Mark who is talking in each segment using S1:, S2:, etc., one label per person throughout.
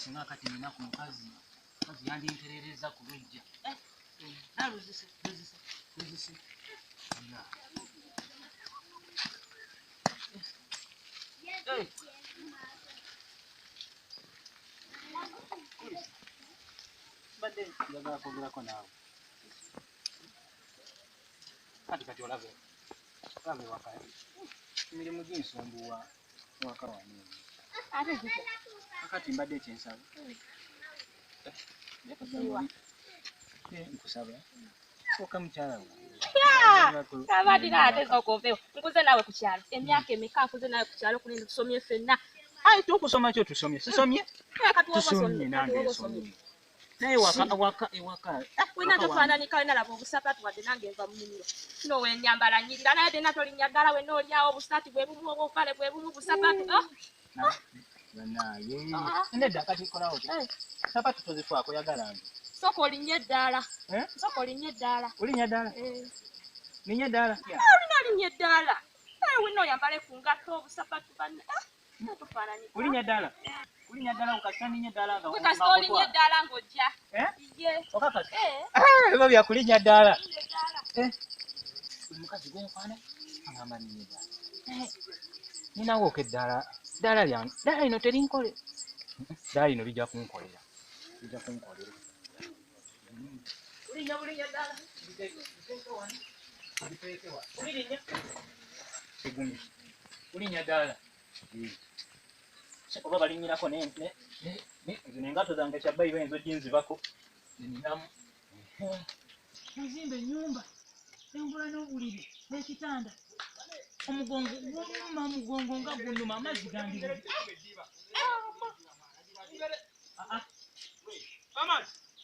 S1: Singa kati nina ku mukazi, mukazi yandinterereza ku lujja. Naluzise, luzise, luzise. Mbadde njagala kwogerako naawe. Kati kati olabe, olabe waka. Emirimu ginsumbuwa waka wano.
S2: Ate kiki?
S1: Kati mbadde kyensaba. Nkusaba. Sooka mukyala we.
S2: Abadde ate sooka oveewo. Nkuze naawe ku kyalo. Emyaka emeka nkuze naawe ku kyalo kuno tusomye ffenna.
S1: Ayi okusoma kyo tusomye. Sisomye? Tusomye nange nsomye. Naye waka waka ewaka.
S2: Wena tofaananika wena laba obusapatu wadde nange nva mu nnimiro. Kino wenyambala nnyirira naye tena tolinnya ddala wena olyawo obusaati bwe bumu obupale bwe bumu busapatu.
S1: Naye nedda kati kolawo. Sapatu tozifaako oyagala nze.
S2: Sooka olinye eddaala. Sooka olinye eddaala.
S1: Olinnya ddaala? Ninye ddaala?
S2: Olina olinye eddaala. Wena oyambale ku ngatto obusapatu banne. Tofaananika.
S1: Olinnya ddaala? Olinnya ddaala okakasa ninye ddaala nga.
S2: Kasita olinye eddaala ng'ojja. Ye.
S1: Okakasa? Biba bya kulinnya ddaala. Buli mukazi gwe nkwana agamba ninye ddaala. Ninawo eddaala. Ddaala lyange. Ddaala lino terinkole. Ddaala lino lijja kunkolera. Lijja kunkolera. Bulinnya bulinnya ddaala. Bulinnya. Tegumye. Bulinnya ddaala. Oba balinnyirako zino engatto zange kyabbayi bayinza oginzibako. Ninamu. Nzimba ennyumba, nengula n'obuliri n'ekitanda. Omugongo gunnuma, omugongo nga gunnuma, amazzi gandi.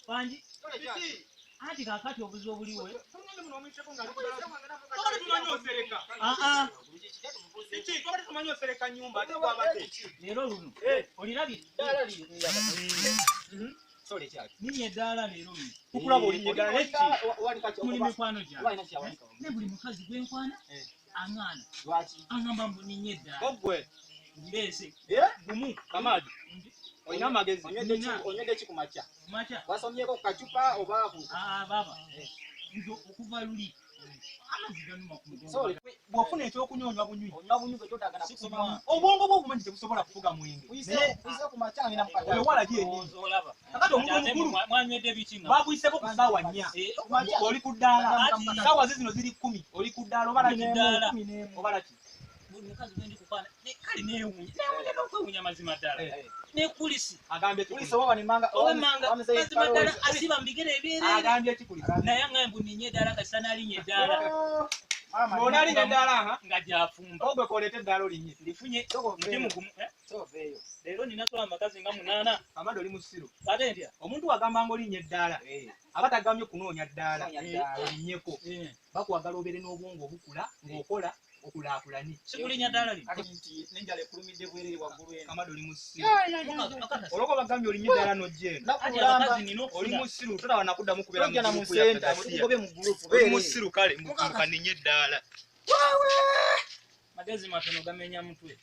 S1: Wangi? Anti kaakati obuzibu obuliwo. Leero luno olirabye? Ninye eddaala leero luno. Muli mikwano gyange. Ne buli mukazi gwe nkwana aŋŋaana. Aŋŋamba mbu ninye eddaala. Ndeese. Gumu.
S3: Kamadi. Olina amagezi. Onywedde ki ku makya?
S1: Makya.
S3: Wasomyeko ku kacupa oba ku?
S1: Baba. Nze okuva luli. Amazzi ganuma ku mugongo.
S3: Bw'ofuna ekyokunywa onywa bunywi.
S4: Onywa bunywi gwe totaagala kusoma.
S3: Obwongo bwo obumanyi tebusobola kufuga mwenge.
S4: Uyise ku makya ngenda mu katale.
S3: Oyo wala gye
S1: olaba.
S3: Kakati omuntu omukulu
S1: mwanywedde biki nga?
S3: Bakuyiseko ku ssaawa 4. Oli ku ddaala. Ssaawa zino ziri 10. Oli ku ddaala oba laki? Oba laki?
S1: Buli mukazi gwe ndi kukwana kale neewuunya. Neewuunya n'okwewuunya mazima ddala. Ne kulisi.
S3: Agambye ki?
S4: Kulisi oba wano
S1: ow'emmanga mazima ddala asiba mu bigere ebyereere.
S3: Agambye ki kulisi?
S1: Naye aŋŋambye mbu ninye eddaala nga sanalinnya eddaala.
S3: Bw'onaalinnya eddaala
S1: nga gy'afumba.
S3: Ogwe k'oleeta eddaala olinye.
S1: Ndifunye muti mugumu. Leero nina so amakazi nga 8.
S3: Amado oli musiru.
S1: Ate ntya?
S3: Omuntu wagamba ng'olinnya eddaala aba tagambye kunoonya ddaala olinnyeko. Bakwagala obeere n'obwongo obukula ng'okola okulaakulanye.
S1: Sikulinnya ddaala lino.
S4: Ate nti n'enjala ekulumidde bwerere waggulu eno.
S3: Kamado oli musiru. Olwokuba bagambye olinnya eddaala n'ojja eno. Oli musiru tolaba nakuddamu kubeera mu gurupu yaffe. Oli musiru kale mbu kaninye eddaala.
S1: Magezi matono gamenya mutwe.